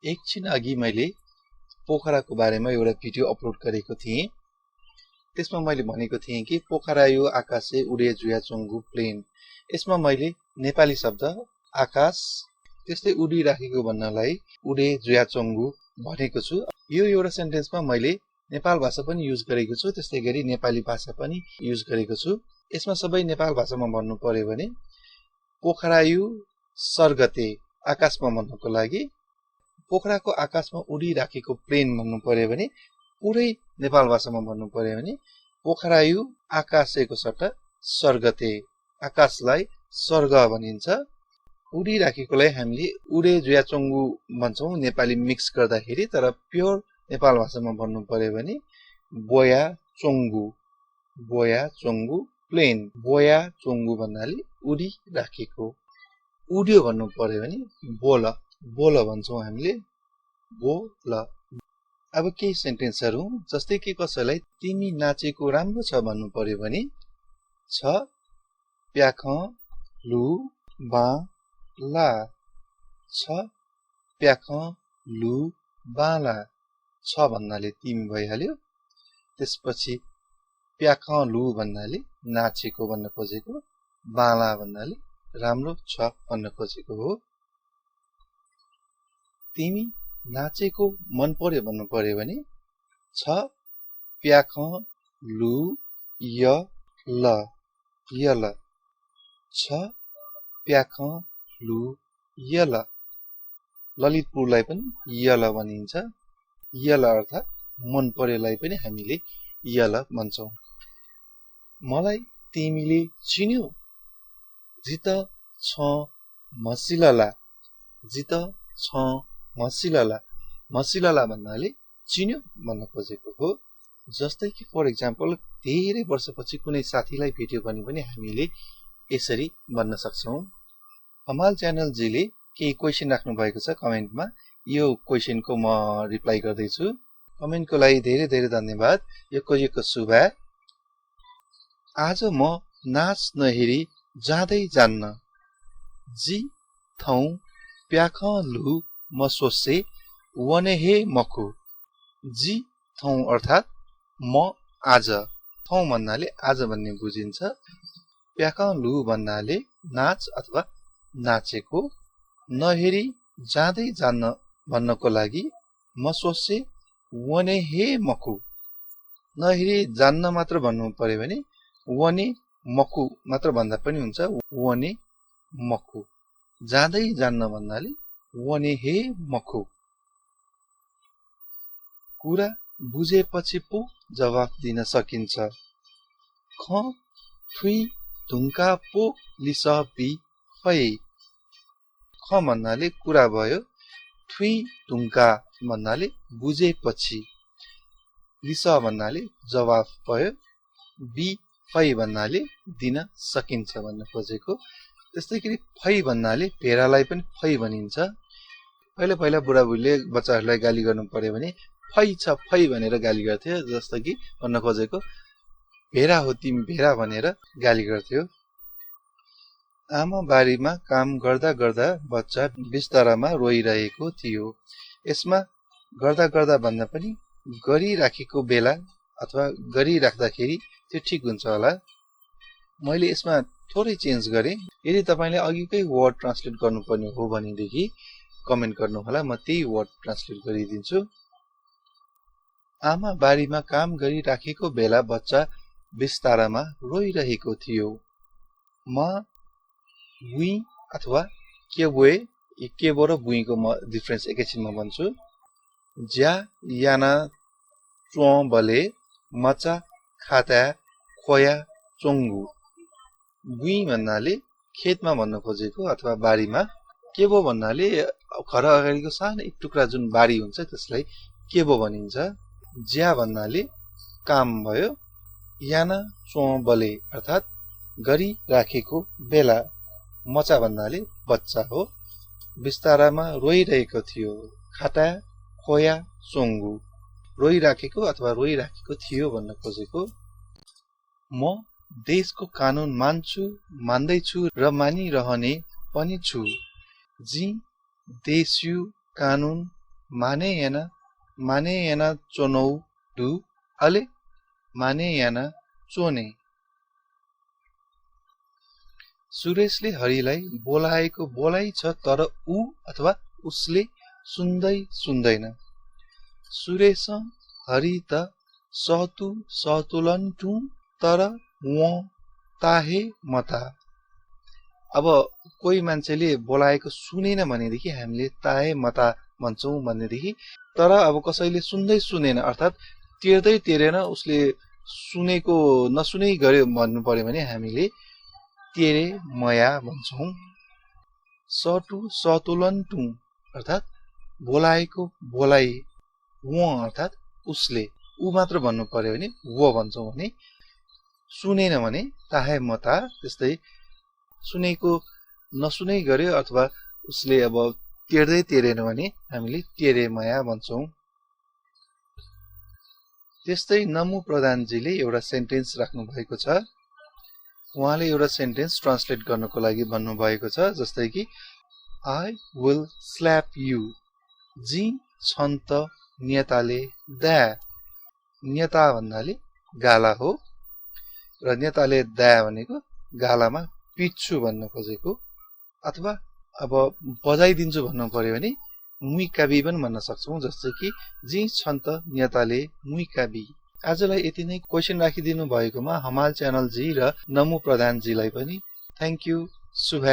एकछिन अघि मैले पोखराको बारेमा एउटा भिडियो अपलोड गरेको थिएँ। त्यसमा मैले भनेको थिएँ कि पोखरा यो आकाशे उडे जुया चंगु प्लेन। यसमा मैले नेपाली शब्द आकाश त्यस्तै उडिराखेको भन्नलाई उडे जुया चंगु भनेको छु। यो एउटा सेन्टेन्समा मैले नेपाल भाषा पनि युज गरेको छु, त्यस्तै गरी नेपाली भाषा पनि युज गरेको छु। यसमा सबै नेपाल भाषामा भन्नु पर्यो भने पोखरायु सर्गते आकाशमा भन्नको लागि, पोखराको आकाशमा उडिराखेको प्लेन भन्नु पर्यो भने पुरै नेपाल भाषामा भन्नु पर्यो भने पोखरायु आकाशेको सट्टा सर्गते आकाशलाई स्वर्ग भनिन्छ। उडिराखेकोलाई हामीले उडे जुया चंगु भन्छौं नेपाली मिक्स गर्दाखेरि, तर प्योर नेपाल भाषामा भन्नु पर्यो भने बोया चंगु प्लेन। बोया चंगु भन्नाले उडिराखेको। उड्यो भन्नु पर्यो भने बोल भन्छौं हामीले, बोल। अब केही सेन्टेन्सहरु जस्तै कि कसैलाई तिमी नाचेको राम्रो छ भन्नु पर्यो भने छ प्याख लु बा ला। छ प्याख लु बाला। छ भन्नाले तिमी भइहाल्यो। त्यसपछि प्याख लु भन्नाले नाचेको भन्न खोजेको, बाला भन्नाले राम्रो छ भन्न खोजेको हो। तिमी नाचेको मन पर्यो भन्नु पर्यो भने छ प्याख लु य ल। छ प्याख लु य ल। ललितपुरलाई पनि यल भनिन्छ। यल अर्थात् मन पर्योलाई पनि हामीले यल भन्छौं। मलाई तिमीले चिन्यौ जित छ मसिलला। जित छ मसिलला। मसिलला भन्नाले चिन्यो भन्न खोजेको हो। जस्तै कि फर एक्जाम्पल धेरै वर्षपछि कुनै साथीलाई भेट्यो भने पनि हामीले यसरी भन्न सक्छौं। हमाल च्यानल जीले केही क्वेशन राख्नु भएको छ कमेन्टमा। यो क्वेशनको म रिप्लाई गर्दै छु। कमेन्टको लागि धेरै धेरै धन्यवाद। यो कोजिको सुभा। आज म नाच नहेरी जाँदै जान्न। जी थौ प्याख लु मसोसे वने हे मखु। जी थौ अर्थात् म आज। थौ भन्नाले आज भन्ने बुझिन्छ। प्याख लु भन्नाले नाच अथवा नाचेको। नहेरी जाँदै जान्न भन्नको लागि मसोसे वने हे मखु। नहेरी जान्न मात्र भन्नु पर्यो भने वने मखु मात्र भन्दा पनि हुन्छ। वने मखु। जाँदै जान्न भन्नाले वने हे मखु। कुरा बुझेपछि पो जवाफ दिन सकिन्छ। ख थुई धुङ्का पो लिस बि फै। ख भन्नाले कुरा भयो। थुई धुङ्का भन्नाले बुझेपछि। लिस भन्नाले जवाफ भयो। बि फै भन्नाले दिन सकिन्छ भन्न खोजेको। त्यस्तै गरी फै भन्नाले भेडालाई पनि फै भनिन्छ। पहिला बुढाबुढीले बच्चाहरूलाई गाली गर्नु पर्यो भने फै छ फै भनेर गाली गर्थ्यो। जस्तो कि भन्न खोजेको भेडा हो तिमी भेडा भनेर गाली गर्थ्यो। आमा बारीमा काम गर्दा गर्दा बच्चा बिस्तारामा रोइरहेको थियो। यसमा गर्दा गर्दा भन्दा पनि गरिराखेको बेला अथवा गरिराख्दाखेरि त्यो ठिक हुन्छ होला। मैले यसमा थोरै चेन्ज गरेँ। यदि तपाईले अघिकै वर्ड ट्रान्सलेट गर्नुपर्ने हो भनेदेखि कमेन्ट गर्नु होला, म त्यही वर्ड ट्रान्सलेट गरिदिन्छु। आमा बारीमा काम गरिराखेको बेला बच्चा बिस्तारामा रोइरहेको थियो। म बुई अथवा केबोए, केबो र बुईको म डिफरेन्स एकैछिनमा भन्छु। ज्या याना चों बले मचा खाता खोया चोंगु। बुई भन्नाले खेतमा भन्न खोजेको अथवा बारीमा। केबो भन्नाले घर अगाडिको सानो एक टुक्रा जुन बारी हुन्छ त्यसलाई केबो भनिन्छ। ज्या भन्नाले काम भयो। याना चों बले अर्थात् गरी राखेको बेला। मचा भन्नाले बच्चा हो। बिस्तारामा रोइरहेको थियो। खाता खोया चोंगु रोइराखेको अथवा रोइराखेको थियो भन्न खोजेको। म देशको कानून मान्छु, मान्दैछु र मानिरहने पनि छु। जी देशिय कानून माने याना चोनौ डु अले माने याना चोने। सुरेशले हरिलाई बोलाएको बोलाइ छ तर ऊ अथवा उसले सुन्दैन। सुरेश हरि त सहतु सहतुलन्टु तर वो ताहे मता। अब कोही मान्छेले बोलाएको सुनेन भनेदेखि हामीले ताहे मता भन्छौं भनेदेखि, तर अब कसैले सुनेन अर्थात् टेर्दै टेरेन उसले सुनेको नसुनै गर्यो भन्नु पर्यो भने हामीले तेरे मया भन्छौं। सटु सतुलन्टु अर्थात् बोलाएको बोलाइ, वो अर्थात् उसले, ऊ मात्र भन्नु पर्यो भने वो भन्छौं भने, सुनेन भने ताहे मता। त्यस्तै सुनेको नसुनै गर्यो अथवा उसले अब टेर्दै टेरेन भने हामीले तेरे मया भन्छौं। त्यस्तै नमु प्रधानजीले एउटा सेन्टेन्स राख्नु भएको छ। उहाँले एउटा सेन्टेन्स ट्रान्सलेट गर्नको लागि भन्नुभएको छ, जस्तै कि I will slap you। जी छन् त नेताले द्या। नेता भन्नाले गाला हो र नेताले द्या भनेको गालामा पिट्छु भन्न खोजेको, अथवा अब बजाइदिन्छु भन्नु पर्यो भने मुइकाबी पनि भन्न सक्छौं, जस्तै कि जी छन् त नेताले मुइकाबी। आजलाई यति नै। क्वेशन राखिदिनु भएकोमा हमाल च्यानल जी र नमु प्रधानजीलाई पनि थ्यांक यू। शुभ